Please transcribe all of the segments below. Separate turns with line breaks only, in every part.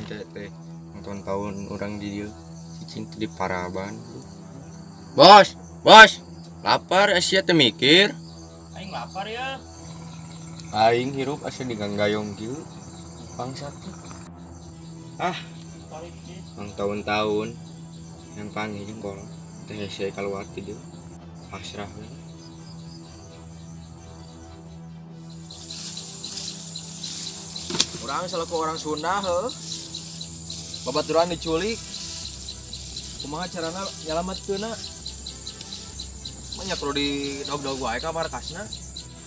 Cicing teh tahun-tahun urang di dieu cicing teh di paraban. Bos, bos, lapar sia teh mikir.
Aing lapar ya.
Aing hirup asa diganggayong kieu. Bangsat. Ah, mang tahun-tahun yang panggil jeung kolot teh hese kaluar ti dieu. Pasrah we.
Urang selaku orang Sunda heuh. Babaturan diculik. Kumaha carana nyalametkeunna? Manya perlu di dog-dog wae ka markasna.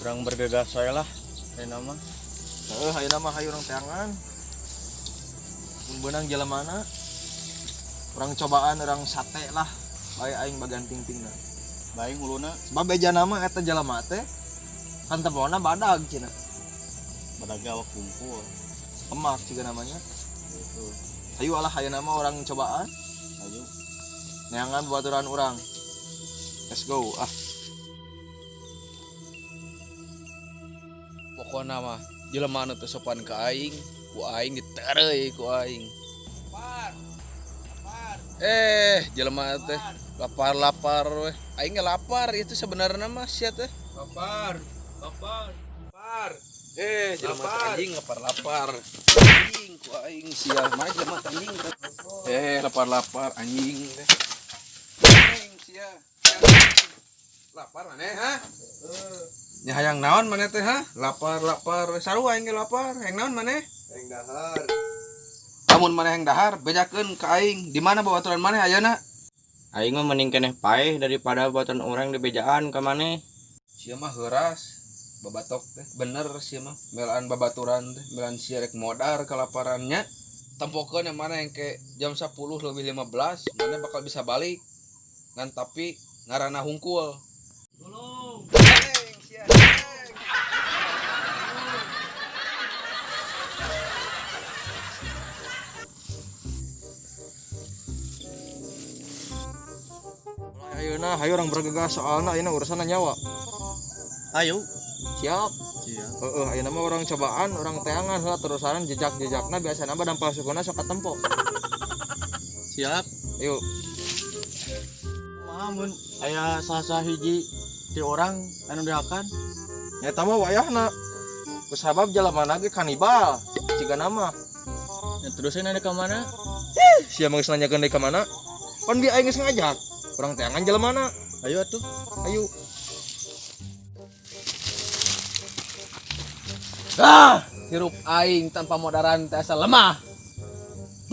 Urang bergegas wae lah. Ayeuna mah.
Heuh, ayeuna mah hayu urang teangan. Mun beunang jalemana? Urang cobaan urang sate lah. Bae aing bagian pingpingna.
Bae huluna.
Sebab bejana mah eta jelema teh kan temona badag cenah.
Badag awak kumpul.
Emak juga namanya.
Gitu.
Ayo alah ayeuna mah urang cobaan.
Ayo.
Neangan baturan urang. Let's go ah.
Pokona mah jelema anu teu sopan ka aing, ku aing ditereuy ku aing. Jelema teh lapar-lapar weh. Aing ge lapar itu sebenarnya mah sia teh.
Lapar, lapar, lapar.
Jelema teh anjing lapar-lapar. Anjing ku aing sia mah jelema teh anjing. Lapar-lapar anjing teh. Anjing sia. Lapar maneh ha? Nya hayang naon maneh teh ha? Lapar-lapar sarua aing ge lapar. Hayang naon maneh?
Hayang dahar.
Lamun maneh hayang dahar, bejakeun ka aing. Di mana babaturan maneh ayeuna?
Aing mah mending keneh paeh daripada babaturan urang dibejaan ka maneh.
Sia mah heuras babatok teh. Bener sia mah melaan babaturan teh, melaan sia rek modar kalaparannya. Tempokeun yang mana yang ke jam 10.15 maneh bakal bisa balik. Ngan tapi ngaranna hungkul.
Tolong.
Heng, sia, heng.
Ayeuna hayu urang bergegas soalna ayeuna urusanna nyawa.
Ayo.
Siap.
Siap.
Heeh, ayeuna mah urang cobaan, urang teangan heula terusan jejak-jejakna biasana mah dampal sukuna sok katempo.
Siap.
Ayo.
Kumaha mun aya salah hiji ti orang anu dihakan?
Eta mah wayahna. Kusabab jalamana ge kanibal, cigana mah.
Ya terusin ada ka mana?
Sia mah geus nanyakeun deui ka mana? Pan bi aing geus ngajak. Urang teangan jalamana.
Ayo atuh.
Ayo.
Ah, hirup aing tanpa modaran teh asa lemah.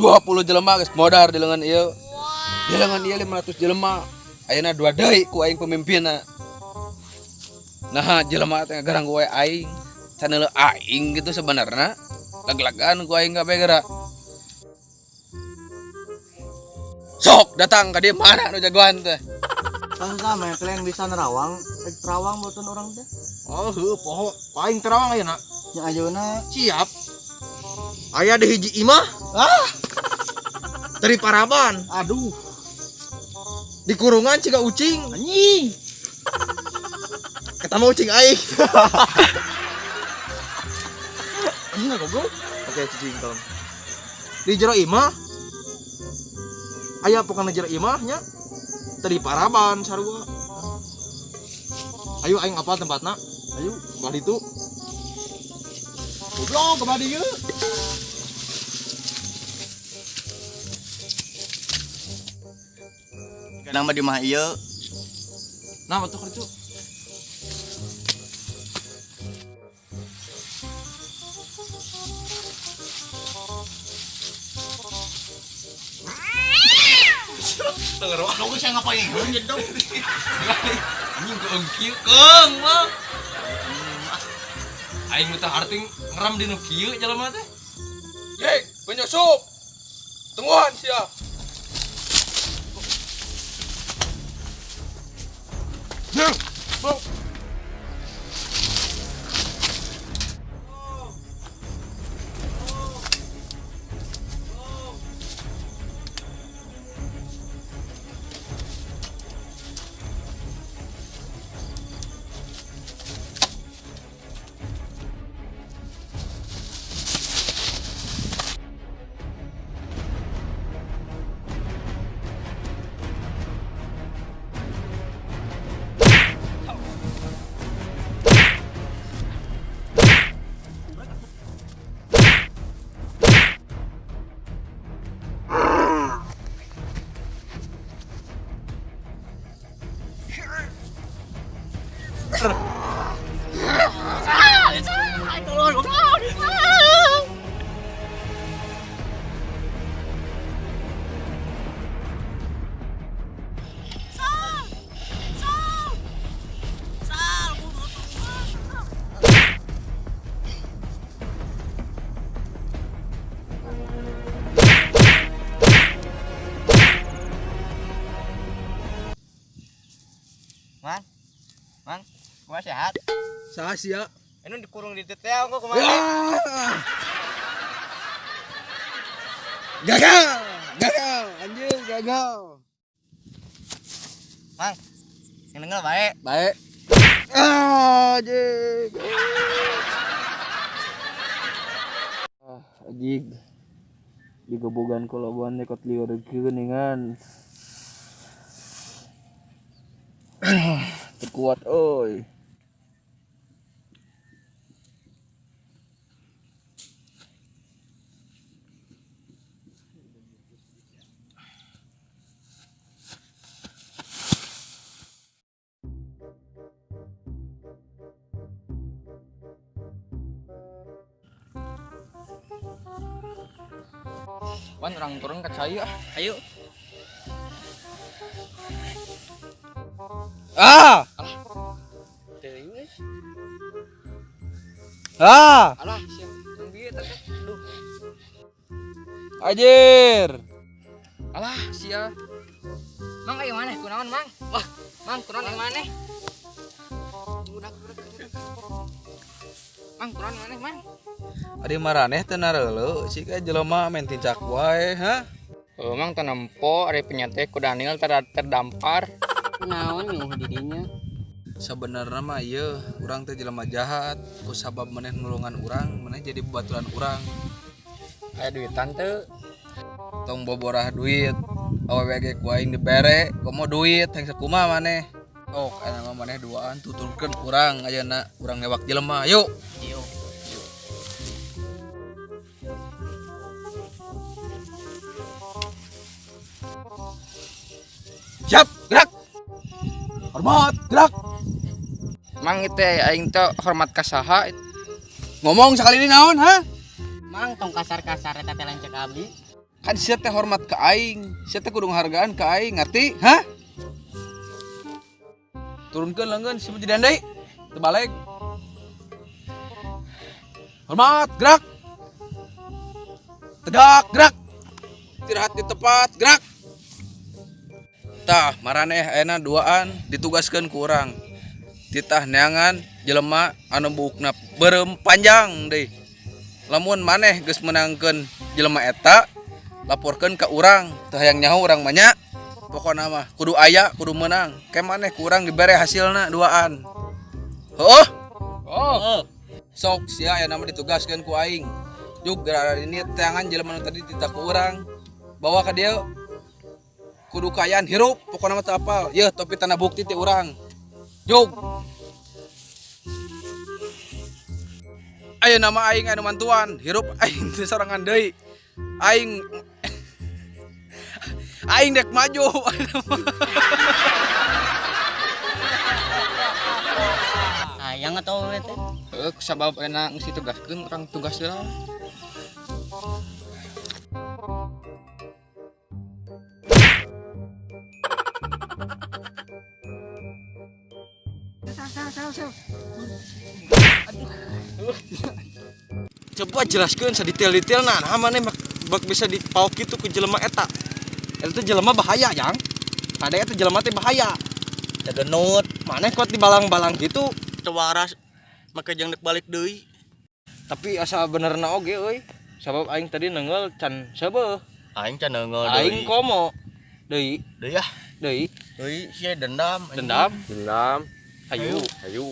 20 jelema geus modar di lengan ieu. Di lengan ieu 500 jelema. Ayeuna 2 deui ku aing pemimpinna. Nah, jelema teh ngagarang wae aing. Can heula aing gitu sebenarna. Lag-lagan ku aing kabeh geura. Sok datang ka dieu mana nu jagoan teh?
Sama yang kalian bisa nerawang, rek terawang buatan orang teh.
Oh, heuh poho. Aing terawang ayeuna.
Nya ayeuna
siap. Aya di hiji imah.
Ah.
Dari paraban.
Aduh.
Di kurungan ciga ucing.
Anjing.
Eta mah ucing aing. Anjing goblok. Oke, cicing tolong. Di jero imah. Aya pokona jero imah nya. Tadi paraban sarua. Ayo aing apal tempatna.
Ayo,
belah ditu.
Goblok ke badi ieu. Nama di mah ieu.
Nah, atuh kitu.
Tunggu saya ngapain gitu.
Anjing keung kieu keung mah. Aing mah teh arting ngeram di nu kieu jelema teh.
Hei, penyusup. Tungguan sia.
Kumaha sehat?
Saha sia?
Anu dikurung di teh kok kumaha?
Gagal, gagal, anjir gagal.
Mang. Yang nenggel bae.
Baik. Ah, anjing. Ah, anjing. Digobogan koloban nekot lieur geuningan. Terkuat oi.
Wan orang turun ke cai ah.
Ayo.
Ah.
Teuing euy.
Ah.
Alah, sia. Yang bieu eta teh. Duh.
Anjir.
Alah, sia. Mang ayo maneh kunaon, Mang? Wah, Mang kunaon yang maneh? Udah, udah, udah. Mang kunaon maneh, Mang?
Ari maraneh teu nareuleu sih ka jelema main tincak wae, ha?
Oh, Mang teu nempo ari penyate ku Daniel terdampar.
Naon nyuh didinya?
Sebenarnya mah ieu urang teh jelema jahat, ku sabab maneh nulungan urang, maneh jadi babaturan urang.
Aya duitan teu?
Tong boborah duit, awewe ge ku aing dibere, komo duit hayang sakumaha maneh. Oh, aya mah maneh duaan tuturkeun urang ayeuna urang newak jelema, yuk.
Yuk.
Siap, gerak. Hormat, gerak.
Mang itu aing teh hormat ka saha?
Ngomong sekali ini naon, ha?
Mang tong kasar-kasar eta teh lanceuk abdi.
Kan sia teh hormat ke aing, sia teh kudu ngahargaan ke aing, ngerti? Hah? Turunkeun leungeun si jadi andai. Terbalik. Hormat, gerak. Tegak, gerak. Istirahat di tempat, gerak. Tah, maraneh ayeuna duaan ditugaskeun ku urang. Titah neangan jelema anu buukna beureum panjang deui. Lamun maneh geus menangkeun jelema eta, laporkeun ka urang, teu hayang nyaho urang mah nya. Pokona mah kudu aya, kudu menang. Ke maneh ku urang dibere hasilna duaan. Heuh?
Oh.
Sok sia aya nama ditugaskeun ku aing. Juk gara ini teangan jelema nu tadi titah ku urang. Bawa ka dieu. Kudu kaayaan hirup, pokona mah teu apal. Yeuh topi tanda bukti ti urang. Juk. Ayo nama aing anu mantuan, hirup aing teh sorangan deui. Aing aing dek maju.
Hayang atau we teh?
Heuh, sabab enak geus ditugaskeun urang tugas heula.
Coba jelaskeun sadetail-detailna, nah maneh bak bisa dipaok kitu ku jelema eta. Eta teh jelema bahaya, Jang. Kade eta jelema teh bahaya.
Teu genut.
Maneh kuat dibalang-balang gitu.
Teu waras make jeung dek balik deui.
Tapi asa benerna oge euy. Sabab aing tadi nenggel can seubeuh.
Aing can nenggel deui.
Aing komo deui.
Deui ah.
Deui.
Deui sia dendam.
Dendam.
Dendam.
Hayu.
Hayu.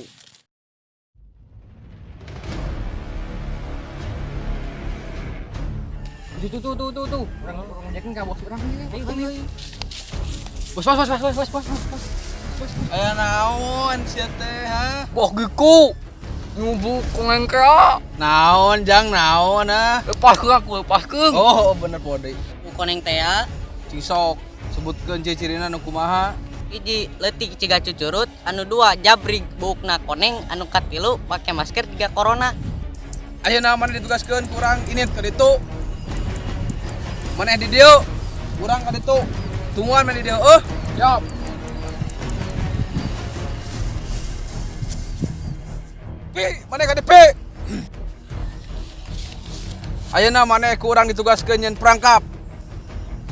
Tuh tuh tuh tuh tuh. Urang urang ngajakin ka bos urang. Ayo ayo. Bos bos bos bos bos bos bos.
Aya naon sia teh, ha?
Boh giku. Nyubuk kongengkra.
Naon jang naon ah?
Lepaskeun aku, lepaskeun.
Oh, bener pode.
Ku koneng teh ya.
Cing sok sebutkeun ciri-cirina nu kumaha.
Hiji leutik ciga cucurut, anu dua jabrig buukna koneng, anu katilu pake masker jiga corona.
Ayeuna maneh ditugaskeun ku urang ini ka ditu. Maneh di dieu, urang ka ditu. Tungguan maneh di dieu, euh.
Siap.
Pi, maneh ka dieu, Pi. Ayeuna maneh ku urang ditugaskeun nyeun perangkap.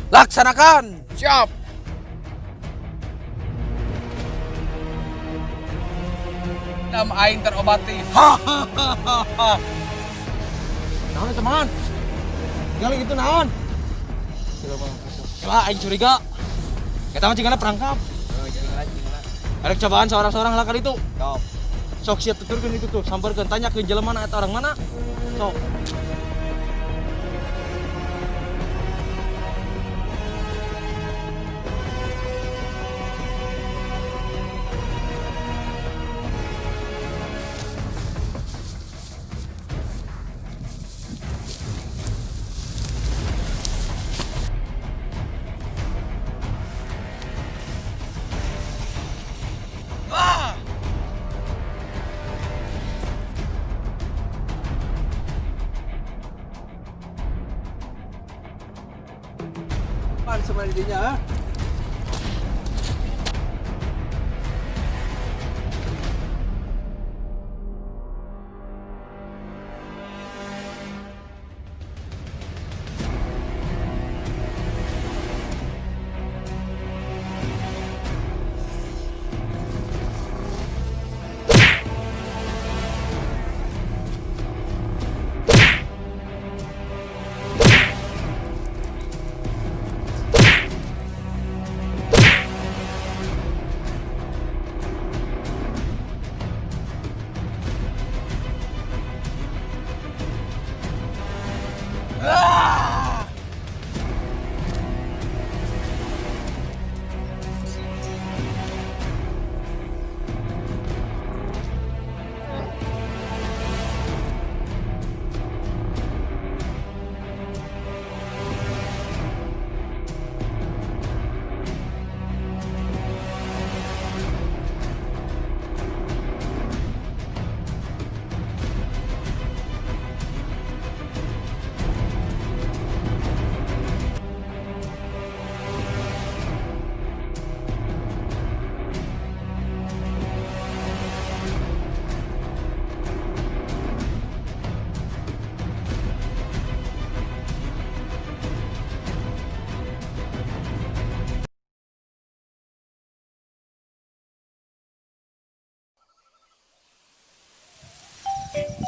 Laksanakan.
Siap.
Dendam aing terobati. Hahaha.
Naon teman? Gali itu naon? Kela aing curiga. Kita mah cingana perangkap. Arek cobaan seorang-seorang lah kali itu. Sok siap tuturkeun itu tuh, samperkeun tanya ke jelema mana eta orang mana. Sok.
Pan sama didinya, ha?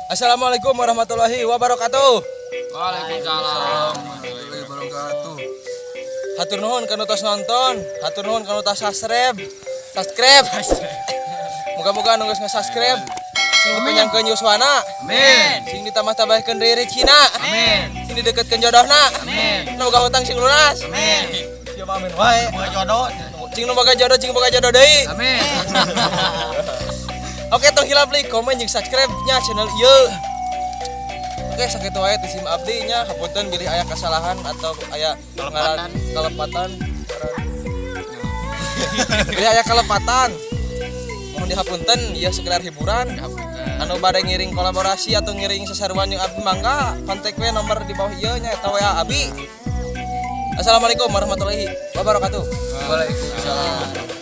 Assalamualaikum warahmatullahi wabarakatuh.
Waalaikumsalam warahmatullahi wabarakatuh.
Hatur nuhun kanu tos nonton, hatur nuhun kanu tos subscribe. Subscribe. Muga-muga anu geus nge-subscribe sing dipanjangkeun yuswana.
Amin.
Sing ditambah-tambahkeun rezekina.
Amin.
Sing dideketkeun jodohna.
Amin.
Nu boga hutang sing lunas.
Amin.
Siap amin wae.
Boga jodoh.
Cing nu boga jodoh, cing boga jodoh deui.
Amin.
Oke, tong hilap like, komen jeung subscribe-nya channel ieu. Oke, sakitu wae ti sim abdi nya, hapunten bilih aya kesalahan atau aya ngaran kalepatan. Bilih aya kalepatan. Mohon dihapunten, ieu sekedar hiburan. Anu bade ngiring kolaborasi atau ngiring sesaruan jeung abdi mangga kontak we nomor di bawah ieu nya eta WA abi. Assalamualaikum warahmatullahi wabarakatuh.
Waalaikumsalam.